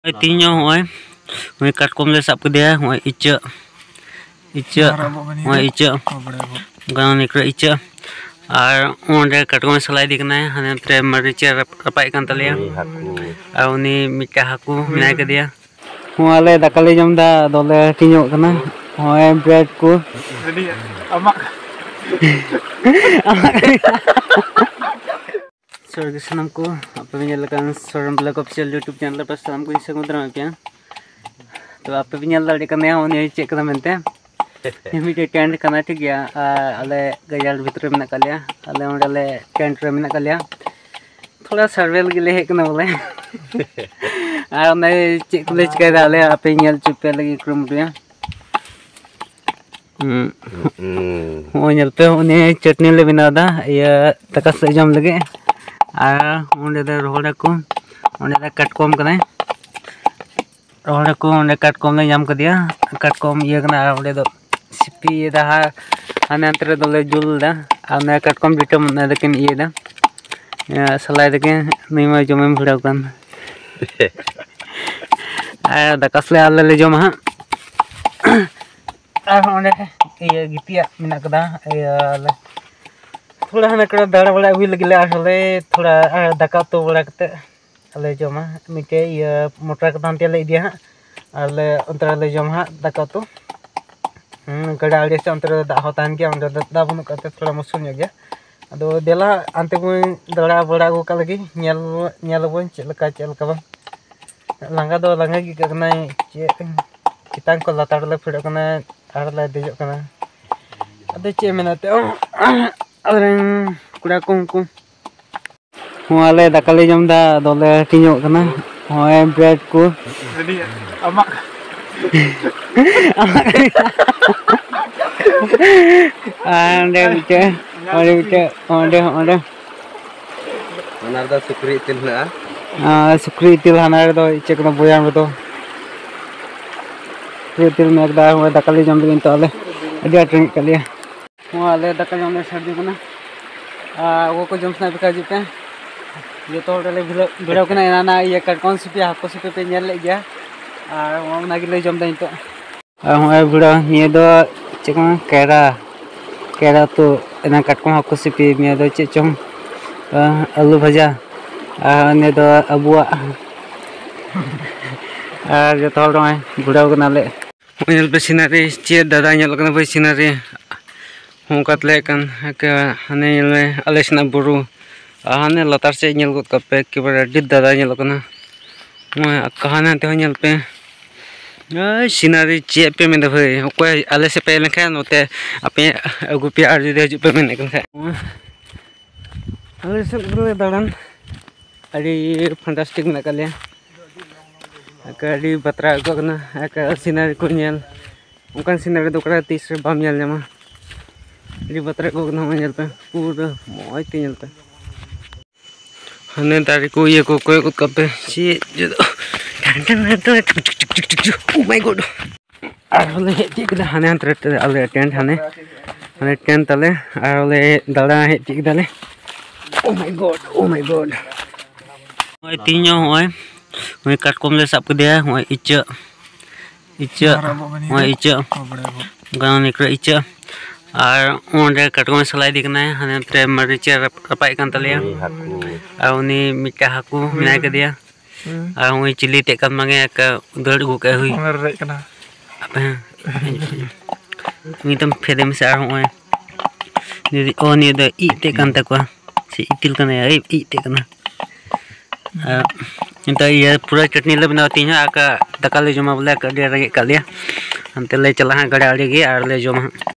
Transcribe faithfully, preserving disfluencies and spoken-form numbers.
ᱛᱮᱦᱮᱧ ᱦᱚᱸ ᱦᱚᱸᱜᱼᱚᱭ, ᱦᱚᱸᱜᱼᱚᱭ ᱠᱟᱴᱠᱚᱢ ᱞᱮ ᱥᱟᱵ ᱠᱮᱫᱮᱭᱟ, ᱦᱚᱸᱜᱼᱚᱭ ᱤᱪᱟᱹᱜ, ᱤᱪᱟᱹᱜ, ᱦᱚᱸᱜᱼᱚᱭ ᱤᱪᱟᱹᱜ, ᱜᱟᱱ ᱱᱤᱠᱲᱟᱹ ᱤᱪᱟᱹᱜ᱾ ᱟᱨ ᱚᱸᱰᱮ ᱠᱟᱴᱠᱚᱢ ᱥᱟᱞᱟ ᱤᱫᱤ ᱠᱟᱱᱟᱭ, ᱦᱟᱱᱮ ᱱᱚᱛᱮ ᱢᱟᱹᱨᱤᱪ ᱮ ᱨᱟᱯ-, ᱨᱟᱯᱟᱜ ᱮᱫ ᱠᱟᱱ ᱛᱟᱞᱮᱭᱟ᱾ ᱩᱱᱤ ᱦᱟᱹᱠᱩ᱾ ᱟᱨ ᱩᱱᱤ ᱢᱤᱫᱴᱟᱝ ᱦᱟᱹᱠᱩ ᱢᱮᱱᱟᱭ ᱠᱟᱫᱮᱭᱟ᱾ ᱦᱚᱸ, ᱟᱞᱮ ᱫᱟᱠᱟ ᱞᱮ ᱡᱚᱢ ᱮᱫᱟ, ᱟᱫᱚ ᱞᱮ ᱦᱟᱹᱴᱤᱧᱚᱜ ᱠᱟᱱᱟ᱾ ᱦᱚᱸᱜᱼᱚᱭ ᱵᱨᱮᱰ ᱠᱚ᱾ ᱟᱢᱟᱜ ᱥᱚᱨᱜᱮ ᱥᱟᱱᱟᱢ ᱠᱚ, ᱟᱯᱮ ᱯᱮ ᱧᱮᱞ ᱞᱮᱠᱷᱟᱱ ᱥᱚᱨᱚᱱ ᱵᱞᱚᱜ ᱚᱯᱷᱤᱥᱤᱭᱟᱞ YouTube ᱪᱮᱱᱮᱞ ᱨᱮ ᱥᱟᱱᱟᱢ ᱠᱚᱧ ᱥᱟᱹᱜᱩᱱ ᱫᱟᱨᱟᱢᱮᱫ ᱯᱮᱭᱟ᱾ ᱛᱚ, ᱟᱯᱮ ᱯᱮ ᱧᱮᱞ ᱫᱟᱲᱮᱭᱟᱜ ᱠᱟᱱᱟ ᱩᱱᱤ ᱪᱮᱫ ᱠᱟᱱᱟ ᱢᱮᱱᱛᱮ᱾ ᱢᱤᱫᱴᱮᱡ ᱴᱮᱱᱴ ᱠᱟᱱᱟ, ᱴᱷᱤᱠ ᱜᱮᱭᱟ, ᱟᱨ ᱟᱞᱮ ᱜᱟᱡᱟᱲ ᱵᱷᱤᱛᱨᱤ ᱨᱮ ᱢᱮᱱᱟᱜ ᱟᱠᱟᱫ ᱞᱮᱭᱟ, ᱟᱞᱮ ᱚᱸᱰᱮ ᱞᱮ ᱴᱮᱱᱴ ᱨᱮ ᱢᱮᱱᱟᱜ ᱟᱠᱟᱫ ᱞᱮᱭᱟ᱾ ᱛᱷᱚᱲᱟ ᱥᱟᱨᱵᱷᱮ ᱞᱟᱹᱜᱤᱫ ᱞᱮ ᱦᱮᱡ ᱠᱟᱱᱟ ᱵᱚᱞᱮ᱾ ᱟᱨ ᱚᱱᱮ ᱪᱮᱫ ᱠᱚᱞᱮ ᱪᱤᱠᱟᱹᱭᱮᱫᱟ ᱟᱞᱮ ᱟᱯᱮ ᱧᱮᱞ ᱦᱚᱪᱚ ᱯᱮ ᱞᱟᱹᱜᱤᱫ ᱠᱩᱨᱩᱢᱩᱴᱩᱭᱟ᱾ ᱦᱩᱸ᱾ ᱦᱩᱸ᱾ ᱦᱚᱸᱜᱼᱚᱭ ᱧᱮᱞ ᱯᱮ, ᱩᱱᱤ ᱪᱟᱹᱴᱱᱤ ᱞᱮ ᱵᱮᱱᱟᱣ ᱮᱫᱟ, ᱤᱭᱟᱹ, ᱫᱟᱠᱟ ᱥᱟᱞᱟᱜ ᱡᱚᱢ ᱞᱟᱹᱜᱤᱫ᱾ ᱟᱨ ᱚᱸᱰᱮ ᱫᱚ ᱨᱚᱦᱚᱲ ᱦᱟᱹᱠᱩ, ᱚᱸᱰᱮ ᱫᱚ ᱠᱟᱴᱠᱚᱢ ᱠᱟᱱᱟᱭ, ᱨᱚᱦᱚᱲ ᱦᱟᱹᱠᱩ, ᱚᱸᱰᱮ ᱠᱟᱴᱠᱚᱢ ᱞᱮ ᱧᱟᱢ ᱠᱮᱫᱮᱭᱟ, ᱠᱟᱴᱠᱚᱢ ᱤᱭᱟᱹ ᱠᱟᱱᱟ, ᱟᱨ ᱚᱸᱰᱮ ᱫᱚ ᱥᱤᱯᱤ ᱤᱭᱟᱹ ᱫᱟ ᱦᱟᱸᱜ, ᱦᱟᱱᱮ ᱦᱟᱱᱛᱮ ᱨᱮ ᱫᱚᱞᱮ ᱡᱩᱞ ᱮᱫᱟ, ᱟᱨ ᱚᱱᱮ ᱠᱟᱴᱠᱚᱢ ᱵᱷᱤᱴᱟᱹ ᱚᱱᱟ ᱫᱚᱠᱤᱱ ᱤᱭᱟᱹᱭᱮᱫᱟ, ᱤᱭᱟᱹ, ᱥᱟᱞᱟᱭ ᱫᱟᱠᱤᱱ, ᱱᱩᱭ ᱢᱟ ᱡᱚᱢᱮᱢ ᱵᱷᱤᱲᱟᱹᱣ ᱠᱟᱱ᱾ ᱟᱨ ᱫᱟᱠᱟ ᱥᱟᱞᱟᱜ ᱟᱞᱮ ᱞᱮ ᱡᱚᱢᱟ ᱦᱟᱸᱜ᱾ ᱟᱨ ᱚᱸᱰᱮ ᱤᱭᱟᱹ ᱜᱤᱛᱤᱡᱟᱜ ᱢᱮᱱᱟᱜ ᱠᱟᱫᱟ, ᱤᱭᱟᱹ ᱟᱞᱮ ᱛᱷᱚᱲᱟ ᱦᱟᱱᱮ ᱠᱚᱨᱮ ᱫᱟᱬᱟ ᱵᱟᱲᱟ ᱟᱹᱜᱩᱭ ᱞᱟᱹᱜᱤᱫ ᱞᱮ ᱟᱨᱦᱚᱸ ᱞᱮ ᱛᱷᱚᱲᱟ, ᱟᱨ ᱫᱟᱠᱟ ᱩᱛᱩ ᱵᱟᱲᱟ ᱠᱟᱛᱮᱫ ᱟᱞᱮ ᱡᱚᱢᱟ᱾ ᱢᱤᱫᱴᱮᱡ ᱤᱭᱟᱹ ᱢᱚᱴᱨᱟ ᱠᱚ ᱦᱟᱱᱛᱮ ᱞᱮ ᱤᱫᱤᱭᱟ ᱦᱟᱸᱜ, ᱟᱨ ᱞᱮ ᱚᱱᱛᱮ ᱨᱮᱞᱮ ᱡᱚᱢᱟ ᱦᱟᱸᱜ ᱫᱟᱠᱟ ᱩᱛᱩ᱾ ᱦᱩᱸ, ᱜᱟᱰᱟ ᱟᱲᱮ ᱥᱮᱫ ᱚᱱᱛᱮ ᱨᱮ ᱫᱟᱜ ᱦᱚᱸ ᱛᱟᱦᱮᱱ ᱜᱮᱭᱟ, ᱚᱸᱰᱮ ᱫᱚ ᱫᱟᱜ ᱵᱟᱹᱱᱩᱜ ᱠᱟᱜ ᱛᱮ ᱛᱷᱚᱲᱟ ᱢᱩᱥᱠᱤᱞ ᱧᱚᱜ ᱜᱮᱭᱟ᱾ ᱟᱫᱚ ᱫᱮᱞᱟ ᱦᱟᱱᱛᱮ ᱵᱚᱱ ᱫᱟᱬᱟ ᱵᱟᱲᱟ ᱟᱹᱜᱩ ᱠᱟᱜ ᱞᱮᱜᱮ, ᱧᱮᱞ, ᱧᱮᱞ ᱟᱵᱚᱱ ᱪᱮᱫ ᱞᱮᱠᱟ, ᱪᱮᱫ ᱞᱮᱠᱟ ᱵᱟᱝ᱾ ᱞᱟᱸᱜᱟ ᱫᱚ ᱞᱟᱸᱜᱟ ᱜᱮ ᱟᱹᱭᱠᱟᱹᱜ ᱠᱟᱱᱟ, ᱪᱮᱫ ᱪᱮᱛᱟᱱ ᱠᱷᱚᱱ ᱞᱟᱛᱟᱨ ᱞᱮ ᱯᱷᱮᱰᱚᱜ ᱠᱟᱱᱟ ᱟᱨ ᱞᱮ ᱫᱮᱡᱚᱜ ᱠᱟᱱᱟ᱾ ᱟᱫᱚ ᱪᱮᱫ ᱢᱮᱱᱟ ᱛᱮ, ᱟᱞᱮᱨᱮᱱ ᱠᱚᱲᱟ ᱠᱚ ᱩᱱᱠᱩ ᱦᱚᱸ, ᱟᱞᱮ ᱫᱟᱠᱟ ᱞᱮ ᱡᱚᱢ ᱮᱫᱟ, ᱟᱫᱚ ᱞᱮ ᱦᱟᱹᱴᱤᱧᱚᱜ ᱠᱟᱱᱟ᱾ ᱦᱚᱸᱜᱼᱚᱭ ᱵᱨᱮᱰ ᱠᱚ᱾ ᱟᱢᱟᱜ ᱟᱨ ᱚᱸᱰᱮ ᱢᱤᱫᱴᱮᱡ, ᱚᱸᱰᱮ ᱢᱤᱫᱴᱮᱡ, ᱚᱸᱰᱮ, ᱚᱸᱰᱮ᱾ ᱚᱱᱟ ᱨᱮᱫᱚ ᱥᱩᱠᱨᱤ ᱤᱛᱤᱞ ᱦᱮᱱᱟᱜᱼᱟ᱾ ᱟᱨ ᱥᱩᱠᱨᱤ ᱤᱛᱤᱞ ᱦᱟᱱᱟ ᱨᱮᱫᱚ ᱪᱮᱫ ᱠᱟᱱᱟ ᱵᱚᱭᱟᱢ ᱨᱮᱫᱚ᱾ ᱥᱩᱠᱨᱤ ᱤᱛᱤᱞ ᱢᱮᱱᱟᱜ ᱠᱟᱫᱟ, ᱦᱚᱸᱜᱼᱚᱭ ᱫᱟᱠᱟ ᱞᱮ ᱡᱚᱢ ᱞᱟᱹᱜᱤᱫ ᱱᱤᱛᱚᱜ ᱟᱞᱮ᱾ ᱟᱹᱰᱤ ᱟᱸᱴ ᱨᱮᱸᱜᱮᱡ ᱠᱟᱜ ᱞᱮᱭᱟ᱾ ᱦᱚᱸ, ᱟᱞᱮ ᱫᱟᱠᱟ ᱡᱚᱢ ᱞᱮ ᱥᱟᱹᱨᱫᱤ ᱠᱟᱱᱟ᱾ ᱟᱨ ᱚᱠᱚᱭ ᱠᱚ ᱡᱚᱢ ᱥᱟᱱᱟᱭᱮᱫ ᱯᱮ ᱠᱷᱟᱡ ᱦᱤᱡᱩᱜ ᱯᱮ᱾ ᱡᱚᱛᱚ ᱦᱚᱲ ᱞᱮ ᱵᱷᱤᱲᱟᱹᱣ ᱵᱷᱤᱲᱟᱹᱣ ᱠᱟᱱᱟ᱾ ᱮᱱᱟᱱᱟᱜ ᱤᱭᱟᱹ ᱠᱟᱴᱠᱚᱢ ᱥᱤᱯᱤ, ᱦᱟᱹᱠᱩ ᱥᱤᱯᱤ ᱯᱮ ᱧᱮᱞ ᱞᱮᱫ ᱜᱮᱭᱟ, ᱟᱨ ᱚᱱᱟ ᱜᱮᱞᱮ ᱡᱚᱢ ᱮᱫᱟ ᱱᱤᱛᱚᱜ᱾ ᱟᱨ ᱦᱚᱸᱜᱼᱚᱭ ᱵᱷᱤᱲᱟᱹᱣ, ᱱᱤᱭᱟᱹ ᱫᱚ ᱪᱮᱫ ᱠᱚ ᱢᱮᱱᱟ, ᱠᱟᱭᱨᱟ, ᱠᱟᱭᱨᱟ ᱩᱛᱩ, ᱮᱱᱟᱱ ᱠᱟᱴᱠᱚᱢ ᱦᱟᱹᱠᱩ ᱥᱤᱯᱤ, ᱱᱤᱭᱟᱹ ᱫᱚ ᱪᱮᱫ ᱪᱚᱝ, ᱟᱹᱞᱩ ᱵᱷᱟᱡᱟ, ᱟᱨ ᱱᱤᱭᱟᱹ ᱫᱚ ᱟᱵᱚᱣᱟᱜ ᱟᱨ ᱡᱚᱛᱚ ᱦᱚᱲ ᱱᱚᱜᱼᱚᱭ ᱵᱷᱤᱲᱟᱹᱣ ᱠᱟᱱᱟᱞᱮ᱾ ᱱᱚᱜᱼᱚᱭ ᱧᱮᱞ ᱯᱮ ᱥᱤᱱᱟᱨᱤ, ᱪᱮᱫ ᱫᱟᱫᱟ ᱧᱮᱞᱚᱜ ᱠᱟᱱᱟ ᱵᱷᱟᱹᱭ ᱥᱤᱱᱟᱨᱤ᱾ ᱦᱚᱸ ᱚᱱᱠᱟ ᱛᱟᱞᱮ ᱠᱟᱱ ᱦᱟᱱᱮ ᱧᱮᱞ ᱢᱮ ᱟᱞᱮ ᱥᱮᱱᱟᱜ ᱵᱩᱨᱩ, ᱟᱨ ᱦᱟᱱᱮ ᱞᱟᱛᱟᱨ ᱥᱮᱫ ᱧᱮᱞ ᱜᱚᱫ ᱠᱟᱜ ᱯᱮ, ᱮᱠᱮᱵᱟᱨᱮ ᱟᱹᱰᱤ ᱫᱟᱫᱟ ᱧᱮᱞᱚᱜ ᱠᱟᱱᱟ᱾ ᱱᱚᱜᱼᱚᱭ ᱟᱨ ᱦᱟᱱᱮ ᱦᱟᱱᱛᱮ ᱦᱚᱸ ᱧᱮᱞ ᱯᱮ᱾ ᱳᱭ ᱥᱤᱱᱟᱨᱤ ᱪᱮᱫ ᱯᱮ ᱢᱮᱱᱫᱟ ᱵᱷᱟᱹᱭ, ᱚᱠᱚᱭ ᱟᱞᱮ ᱥᱮᱫ ᱯᱮ ᱦᱮᱡ ᱞᱮᱱᱠᱷᱟᱱ ᱱᱚᱛᱮ ᱟᱯᱮ ᱟᱹᱜᱩ ᱯᱮᱭᱟ, ᱟᱨ ᱡᱩᱫᱤ ᱦᱤᱡᱩᱜ ᱯᱮ ᱢᱮᱱᱮᱫ ᱠᱟᱱ ᱠᱷᱟᱡ᱾ ᱟᱞᱮ ᱥᱮᱫ ᱨᱮ ᱫᱟᱬᱟᱱ ᱟᱹᱰᱤ fantastic ᱢᱮᱱᱟᱜ ᱟᱠᱟᱫ ᱞᱮᱭᱟ᱾ ᱟᱹᱰᱤ ᱵᱟᱛᱨᱟᱣ ᱟᱹᱭᱠᱟᱹᱜ ᱠᱟᱱᱟ ᱥᱤᱱᱟᱨᱤ ᱠᱚ ᱧᱮᱞ᱾ ᱚᱱᱠᱟᱱ ᱥᱤᱱᱟᱨᱤ ᱫᱚ ᱚᱠᱟᱨᱮ ᱛᱤᱥ ᱨᱮ ᱵᱟᱢ ᱧᱮᱞ ᱧᱟᱢᱟ᱾ ᱟᱹᱰᱤ ᱵᱟᱛᱨᱟᱣ ᱟᱹᱭᱠᱟᱹᱜ ᱠᱟᱱᱟ᱾ ᱱᱚᱜᱼᱚᱭ ᱧᱮᱞ ᱯᱮ, ᱯᱩᱨᱟᱹ ᱢᱚᱡᱽ ᱛᱮ ᱧᱮᱞ ᱯᱮ᱾ ᱦᱟᱱᱮ ᱫᱟᱨᱮ ᱠᱚ ᱤᱭᱟᱹ ᱠᱚ ᱠᱚᱭᱚᱜ ᱜᱚᱫ ᱠᱟᱜ ᱯᱮ, ᱪᱮᱫ ᱡᱩᱫᱟᱹ᱾ Oh my God! ᱟᱨᱦᱚᱸ ᱞᱮ ᱦᱮᱡ ᱛᱤᱭᱳᱜ ᱠᱮᱫᱟ ᱦᱟᱱᱮ ᱦᱟᱱᱛᱮ ᱨᱮ ᱟᱞᱮ tent, ᱦᱟᱱᱮ ᱦᱟᱱᱮ tent ᱛᱟᱞᱮ, ᱟᱨᱦᱚᱸ ᱞᱮ ᱫᱟᱬᱟ ᱦᱮᱡ ᱛᱤᱭᱳᱜ ᱠᱮᱫᱟᱞᱮ᱾ Oh my God, oh my God! ᱱᱚᱜᱼᱚᱭ ᱛᱮᱦᱮᱧ ᱦᱚᱸ ᱱᱚᱜᱼᱚᱭ ᱱᱚᱜᱼᱚᱭ ᱠᱟᱴᱠᱚᱢ ᱞᱮ ᱥᱟᱵ ᱠᱮᱫᱮᱭᱟ, ᱱᱚᱜᱼᱚᱭ ᱤᱪᱟᱹᱜ, ᱤᱪᱟᱹᱜ, ᱱᱚᱜᱼᱚᱭ ᱤᱪᱟᱹᱜ, ᱚᱱᱠᱟ ᱱᱤᱠᱲᱟᱹ ᱤᱪᱟᱹᱜ᱾ ᱟᱨ ᱚᱸᱰᱮ ᱠᱟᱴᱠᱚᱢ ᱥᱟᱞᱟ ᱤᱫᱤ ᱠᱟᱱᱟᱭ, ᱦᱟᱱᱮ ᱱᱚᱛᱮ ᱢᱟᱹᱨᱤᱪ ᱮ ᱨᱟᱯ-, ᱨᱟᱯᱟᱜ ᱮᱫ ᱠᱟᱱ ᱛᱟᱞᱮᱭᱟ᱾ ᱦᱟᱹᱠᱩ᱾ ᱟᱨ ᱩᱱᱤ ᱢᱤᱫᱴᱟᱝ ᱦᱟᱹᱠᱩ ᱢᱮᱱᱟᱭ ᱠᱟᱫᱮᱭᱟ᱾ ᱦᱩᱸ᱾ ᱟᱨ ᱩᱱᱤ ᱪᱤᱞᱤ ᱛᱮᱫ ᱠᱟᱱ ᱵᱟᱝᱮ ᱮᱠᱟ ᱫᱟᱹᱲ ᱟᱹᱜᱩ ᱠᱮᱫ ᱦᱩᱭ᱾ ᱚᱱᱟ ᱨᱮ ᱫᱮᱡ ᱠᱟᱱᱟ᱾ ᱟᱯᱮ ᱦᱮᱸ᱾ ᱢᱤᱫ ᱫᱚᱢ ᱯᱷᱮᱫᱮ ᱢᱮᱥᱮ ᱟᱨ ᱦᱚᱸᱜᱼᱚᱭ᱾ ᱱᱤᱭᱟᱹ ᱫᱚ, ᱚ, ᱱᱤᱭᱟᱹ ᱫᱚ ᱤᱡ ᱛᱮᱫ ᱠᱟᱱ ᱛᱟᱠᱚᱣᱟ᱾ ᱥᱮ ᱤᱯᱤᱞ ᱠᱟᱱᱟᱭᱟ, ᱤᱡ, ᱤᱡ ᱛᱮᱫ ᱠᱟᱱᱟ᱾ ᱟᱨ ᱱᱤᱛᱚᱜ ᱤᱭᱟᱹ ᱯᱩᱨᱟᱹ ᱪᱟᱹᱴᱱᱤ ᱞᱮ ᱵᱮᱱᱟᱣᱟ ᱛᱮᱦᱮᱧ ᱦᱚᱸ, ᱟᱨ ᱠᱟ-, ᱫᱟᱠᱟ ᱞᱮ ᱡᱚᱢᱟ ᱵᱚᱞᱮ, ᱟᱹᱰᱤ ᱨᱮᱸᱜᱮᱡ ᱠᱟᱜ ᱞᱮᱭᱟ᱾ ᱦᱟᱱᱛᱮ ᱞᱮ ᱪᱟᱞᱟᱜᱼᱟ ᱦᱟᱸᱜ ᱜᱟᱰᱟ ᱟᱲᱮ ᱜᱮ ᱟᱨ ᱞᱮ ᱡᱚᱢᱟ ᱦᱟᱸᱜ᱾